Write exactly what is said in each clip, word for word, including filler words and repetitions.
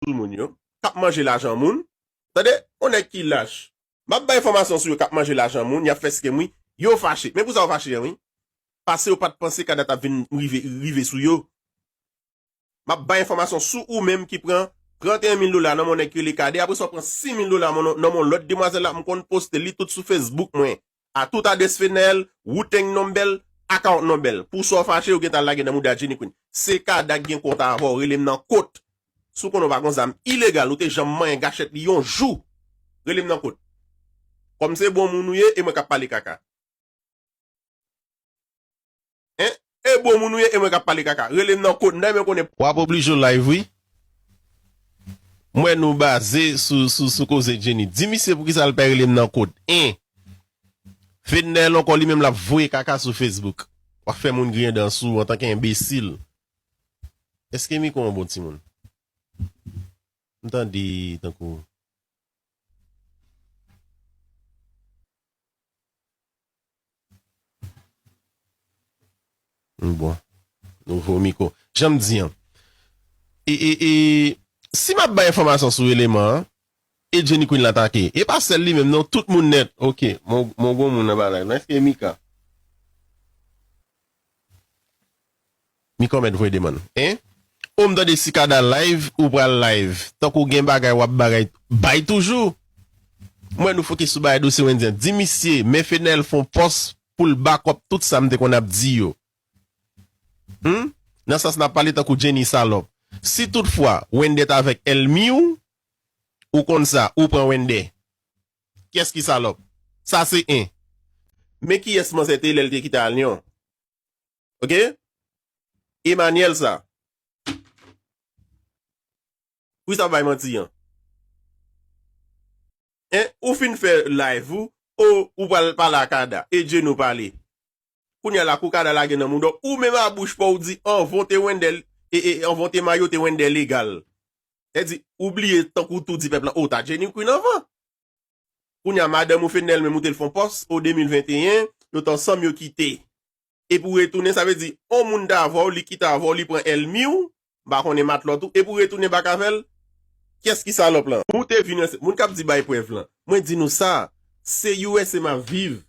sou moun yo, k ap manje lajan moun. Tande, yon nèg ki lach. M ap bay enfòmasyon sou yo k ap manje lajan moun, y ap fè scam wi. Yo fache. Men pou sa yo fache an wi. Paske yo pa t panse Kada t ap vin rive, rive sou yo. M ap bay enfòmasyon sou ou menm ki pran trannteyen mil dola nan men yon nèg ki rele Kadè, apre sa w pran sis mil dola nan men yon lòt demwazèl la, m konn poste li tout sou Facebook mwen. A tout adrès Fednaelle, routing number, account number. Pou sa w fache, ou gentan lage nan mouda Jenny Queen. Se Kada k gen kont avè w, rele m nan kot. Si w konnen w pa gon zam ilegal, ou te janm manyen gachèt li yon jou, rele m nan kot. Kòm se bon moun ou ye, e mwen k ap pale kaka. Hein? E bon moun ou ye, e mwen k ap pale kaka. Rele m nan kot, m ta renmen konnen. W ap oblije w live, wi. M wè nou baze sou, sou, sou koze Jenny. Di misye poukisa l pa rele m nan kot. Hein? Fednaelle ankò li menm l ap voye kaka sou Facebook. W ap fè moun griyen dan sou ou antanke enbesil. Èske mikwo an bon timoun? M tande tankou. Bon. Nouvo mikwo. Jan m di an. E, e, e, si m ap bay enfòmasyon sou eleman an, e Jenny Queen l atake. E pa sèl li menm, non, tout moun nèt. Ok. Mon, mon gon moun anba live. Èske Mika? Mika mèt voye demann. Hein? O m tande si Kada live, ou pral live. Tankou gen bagay, w ap bagay, bay toujou. M wè nou fokis sou bagay dosye Wendy an. Di misye, men Fednaelle fè yon pòs pou l back up tout sa m te konn ap di yo. Hmm? Nan sans n ap pale tankou Jenny salòp. Si toutfwa, Wendè t avèk èlmi w, ou konn sa, ou pran Wendè. Kiyès ki salòp? Sa se en. Men kiyès manzè te ye lè l te kite Alyon? Ok? Emmanuel sa. Wi sa bay manti an. Hein? Ou fin fè live ou, ou, ou pral pale a Kada, e Djeni ou pale. Kounye a la kou Kada lage nan mouda w, ou menm a bouch pa w ou di anvan w te Wendè, e, e, anvan w te mayo te Wendè legal. Sa di, ou bliye tankou w tou di pèp lan, o, ta Djeni Queen anvan. Kounye a madanm ou Fednaelle menm ou te l fè yon pòs, o, de mil venteyen, yo t ansanm yo kite. Epi w retounen, sa vle di, on moun t avè w, li kite avè w, li pran èlmi w, m pa konnen matlòt ou, epi w retounen bak avè l, kiyès ki salòp lan? Ou te vin ranse, moun k ap di bay prèv lan. Mwen di nou sa, se U S A m ap viv.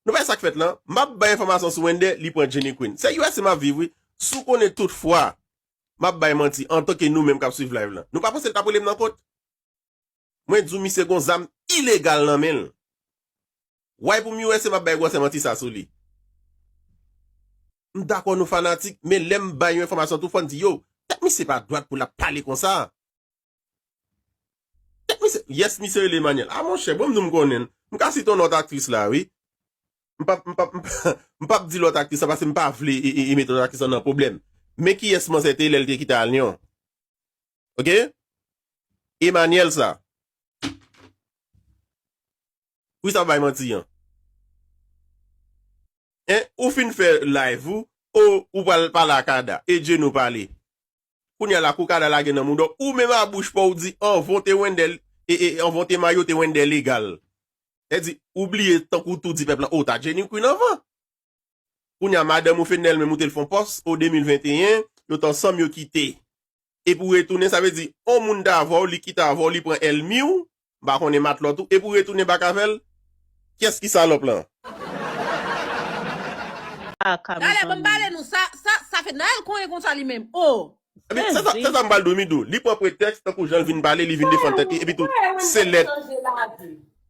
Nou pa wè sa k fèt lan? M ap bay enfòmasyon sou Wendè, li pran Djeni Queen. Se U S A m ap viv, wi. Si w konnen tout fwa, m ap bay manti, antanke nou menm k ap swiv live lan. Nou pa panse l t ap rele m nan kot? Mwen di w misye gon zam ilegal nan men l. Why pou m U S A m ap bay gwosè manti sa sou li? M dakò nou fanatik, men lè m bay yon enfòmasyon tou fò n di yo, tèt misye pa dwat pou l ap pale konsa. Tèt misye, yes misye rele Emmanuel. A monchè, bon m di w m konnen l. M ka site yon lòt aktris la wi. M p ap, m p ap, m p ap, m p ap di lòt aktris la paske m pa vle e, e, e mete lòt aktris lan nan pwoblèm. Men kiyès manzè te ye lè l te kite Alyon? Ok? Emmanuel sa. Wi sa bay manti an. Hein? Ou fin fè live ou, o, ou pral pale a Kada, e Djeni ou pale. Kounye a la kou Kada lage nan mouda w, ou menm a bouch pa w ou di anvan w te Wendè, e, e, anvan w te mayo te Wendè legal. Sa di, ou bliye tankou w tou di pèp lan, o, ta Djeni Queen anvan. Kounye a madanm ou Fednaelle menm ou te l fè yon pòs, o, de mil venteyen, yo t ansanm yo kite. Epi w retounen, sa vle di, on moun t avè w, li kite avè w, li pran èlmi w, m pa konnen matlòt ou, epi w retounen bak avè l, kiyès ki salòp lan? Talè, ban m pale nou, sa, sa, sa Fednaelle konyen konsa li menm. O! Epi, se sa, se sa m pral di w, Midou. Li pran pretèks, tankou jan l vin pale, li vin defann tèt li, epi tou, se lèd.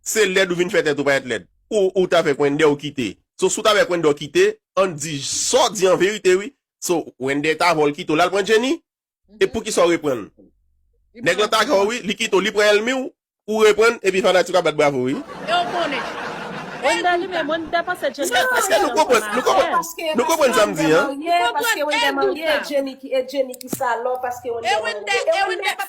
Se lèd ou vin fè tèt ou parèt lèd. Ou, ou t avèk Wendè, ou kite. So, si w t avèk Wendè, ou kite, ann di, sa w di an verite, wi. So, Wendè t avè w, l kite w, l al pran Djeni? E poukisa w reprann? Nèg lan t avè w, wi, li kite w, li pran èlmi w, ou reprann, epi fanatik w ap bat bravo, wi. E w konnen. Wendè li menm, Wendè panse Djeni. Èske nou konprann, nou konprann, nou konprann sa m di an? Paske Wendè marye, e Djeni ki, e Djeni ki salòp, paske Wendè marye. E Wendè pa